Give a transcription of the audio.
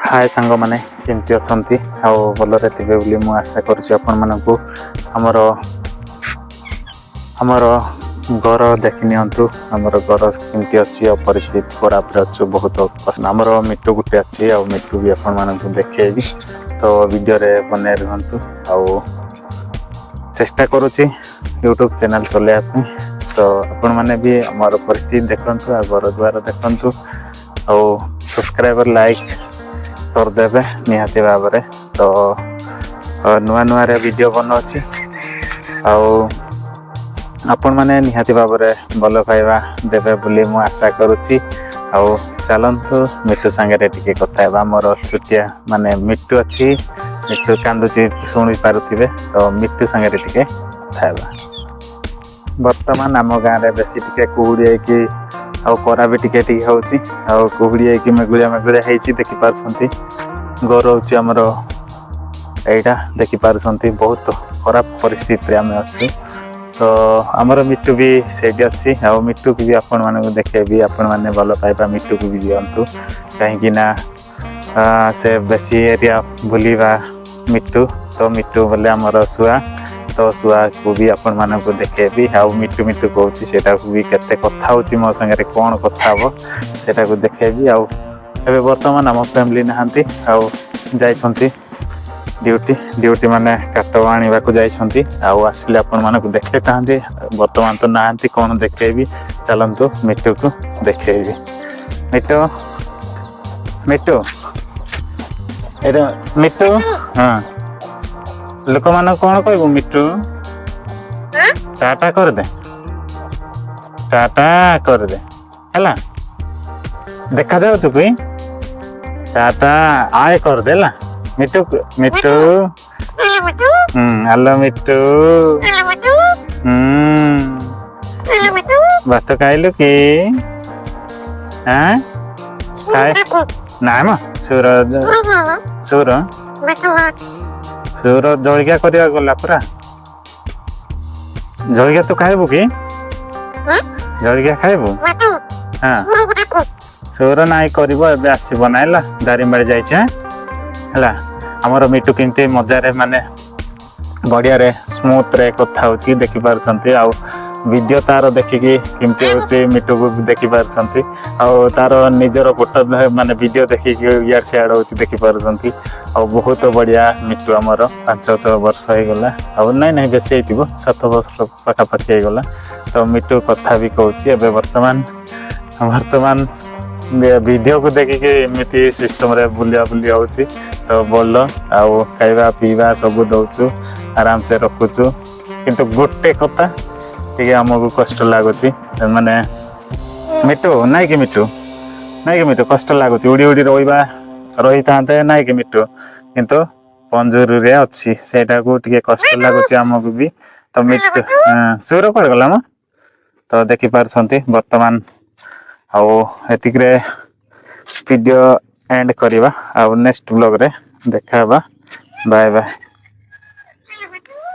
ହାଏ ସାଙ୍ଗମାନେ, କେମିତି ଅଛନ୍ତି? ଆଉ ଭଲରେ ଥିବେ ବୋଲି ମୁଁ ଆଶା କରୁଛି। ଆପଣମାନଙ୍କୁ ଆମର ଘର ଦେଖି ନିଅନ୍ତୁ, ଆମର ଘର କେମିତି ଅଛି ଆଉ ପରିସ୍ଥିତି ଖରାପରେ ଅଛୁ ବହୁତ। ଆମର ମିଟୁ ଗୋଟେ ଅଛି ଆଉ ମିଟୁ ବି ଆପଣମାନଙ୍କୁ ଦେଖେଇବି, ତ ଭିଡ଼ିଓରେ ବନେଇ ରୁହନ୍ତୁ। ଆଉ ଚେଷ୍ଟା କରୁଛି ୟୁଟ୍ୟୁବ୍ ଚ୍ୟାନେଲ୍ ଚଲେଇବା ପାଇଁ, ତ ଆପଣମାନେ ବି ଆମର ପରିସ୍ଥିତି ଦେଖନ୍ତୁ ଆଉ ଘର ଦ୍ୱାର ଦେଖନ୍ତୁ ଆଉ ସବସ୍କ୍ରାଇବର, ଲାଇକ୍ କରିଦେବେ ନିହାତି ଭାବରେ। ତ ନୂଆ ନୂଆରେ ଭିଡ଼ିଓ ବନାଉଛି ଆଉ ଆପଣମାନେ ନିହାତି ଭାବରେ ଭଲ ପାଇବା ଦେବେ ବୋଲି ମୁଁ ଆଶା କରୁଛି। ଆଉ ଚାଲନ୍ତୁ, ମିଟୁ ସାଙ୍ଗରେ ଟିକେ କଥା ହେବା। ଆମର ଛୋଟିଆ ମାନେ ମିଟୁ ଅଛି, ମିଟୁ କାନ୍ଦୁଛି, ଶୁଣି ପାରୁଥିବେ। ତ ମିଟୁ ସାଙ୍ଗରେ ଟିକେ କଥା ହେବା। ବର୍ତ୍ତମାନ ଆମ ଗାଁରେ ବେଶୀ ଟିକେ କୁହୁଡ଼ି ହେଇକି ଆଉ ଖରା ବି ଟିକେ ଟିକେ ହଉଛି ଆଉ କୁହୁଡ଼ି ହେଇକି ମେଘୁଳିଆ ମେଘୁଳିଆ ହେଇଛି, ଦେଖିପାରୁଛନ୍ତି। ଘର ହଉଛି ଆମର ଏଇଟା, ଦେଖିପାରୁଛନ୍ତି। ବହୁତ ଖରାପ ପରିସ୍ଥିତିରେ ଆମେ ଅଛୁ। ତ ଆମର ମିଟୁ ବି ସେଇଠି ଅଛି ଆଉ ମିଟୁକୁ ବି ଆପଣମାନଙ୍କୁ ଦେଖେଇବି। ଆପଣମାନେ ଭଲ ପାଇବା ମିଟୁକୁ ବି ଦିଅନ୍ତୁ, କାହିଁକି ନା ସେ ବେଶୀ ଏରିଆ ବୁଲିବା ମିଟୁ। ତ ମିଟୁ ବୋଲେ ଆମର ଶୁଆ। ତ ଶୁଆକୁ ବି ଆପଣମାନଙ୍କୁ ଦେଖେଇବି ଆଉ ମିଟୁ ମିଟୁ କହୁଛି, ସେଇଟାକୁ ବି କେତେ କଥା ହଉଛି ମୋ ସାଙ୍ଗରେ, କ'ଣ କଥା ହବ ସେଇଟାକୁ ଦେଖେଇବି। ଆଉ ଏବେ ବର୍ତ୍ତମାନ ଆମ ଫ୍ୟାମିଲି ନାହାନ୍ତି ଆଉ ଯାଇଛନ୍ତି ଡ୍ୟୁଟି। ଡ୍ୟୁଟି ମାନେ କାଠ ଆଣିବାକୁ ଯାଇଛନ୍ତି ଆଉ ଆସିଲେ ଆପଣମାନଙ୍କୁ ଦେଖେଇଥାନ୍ତି। ବର୍ତ୍ତମାନ ତ ନାହାନ୍ତି, କ'ଣ ଦେଖେଇବି? ଚାଲନ୍ତୁ, ମିଟୁକୁ ଦେଖେଇବି। ମିଟୁ, ମିଟୁ, ଏଇଟା ମିଟୁ। ହଁ, ଲୋକମାନଙ୍କୁ କ'ଣ କହିବୁ ମିଟୁ? ଟାଟା କରିଦେ, ଟାଟା କରିଦେ। ହେଲା, ଦେଖାଯାଉଛୁ କି? ଟାଟା ଆୟ କରିଦେ। ହେଲା ମିଟୁ, ମିଟୁ। ହ୍ୟାଲୋ ମିଟୁ। ଭାତ ଖାଇଲୁ କି? ଆଁ, ଖାଇ ନାଇଁ ମ। ସୁର, ସୁର, ସୁର ଜଳଖିଆ କରିବାକୁ ଗଲା ପରା। ଜଳଖିଆ ତୁ ଖାଇବୁ କି? ଜଳଖିଆ ଖାଇବୁ? ହଁ, ସୁର ନାଇଁ କରିବ, ଏବେ ଆସିବ ନା। ହେଲା, ଦାରିଙ୍ଗବାଡ଼ି ଯାଇଛି। ହାଁ, ହେଲା। ଆମର ମିଟୁ କେମିତି ମଜାରେ ମାନେ ବଢିଆରେ ସ୍ମୁଥରେ କଥା ହଉଛି, ଦେଖିପାରୁଛନ୍ତି। ଆଉ ଭିଡ଼ିଓ ତାର ଦେଖିକି କେମିତି ହଉଛି ମିଟୁକୁ ଦେଖିପାରୁଛନ୍ତି। ଆଉ ତାର ନିଜର ଫଟୋ ମାନେ ଭିଡ଼ିଓ ଦେଖିକି ଇଆଡ଼େ ସିଆଡ଼େ ହଉଛି, ଦେଖିପାରୁଛନ୍ତି। ଆଉ ବହୁତ ବଢିଆ ମିଟୁ ଆମର। 5-6 ବର୍ଷ ହେଇଗଲା ଆଉ ନାଇଁ ନାଇଁ, ବେଶୀ ହେଇଥିବ, 7 ବର୍ଷ ପାଖାପାଖି ହେଇଗଲା। ତ ମିଟୁ କଥା ବି କହୁଛି ଏବେ। ବର୍ତ୍ତମାନ ଭିଡ଼ିଓକୁ ଦେଖିକି ଏମିତି ସିଷ୍ଟମରେ ବୁଲିବା ବୁଲି ହଉଛି। ତ ଭଲ, ଆଉ ଖାଇବା ପିଇବା ସବୁ ଦଉଛୁ, ଆରାମସେ ରଖୁଛୁ। କିନ୍ତୁ ଗୋଟେ କଥା ଟିକେ ଆମକୁ କଷ୍ଟ ଲାଗୁଛି, ମାନେ ମିଟୁ ନାଇଁ କି? ମିଟୁ ନାଇଁ କି? ମିଟୁ କଷ୍ଟ ଲାଗୁଛି। ଉଡ଼ି ଉଡ଼ି ରହିବା ରହିଥାନ୍ତେ ନାଇଁ କି ମିଟୁ? କିନ୍ତୁ ପଞ୍ଜୁରୀରେ ଅଛି, ସେଇଟାକୁ ଟିକେ କଷ୍ଟ ଲାଗୁଛି ଆମକୁ ବି। ତ ମିଟୁ, ସୁର କୁଆଡେ ଗଲା ମ? ତ ଦେଖିପାରୁଛନ୍ତି ବର୍ତ୍ତମାନ। ଆଉ ଏତିକିରେ ଭିଡ଼ିଓ ଏଣ୍ଡ କରିବା ଆଉ ନେକ୍ସଟ ବ୍ଲଗରେ ଦେଖା ହେବା। Bye bye.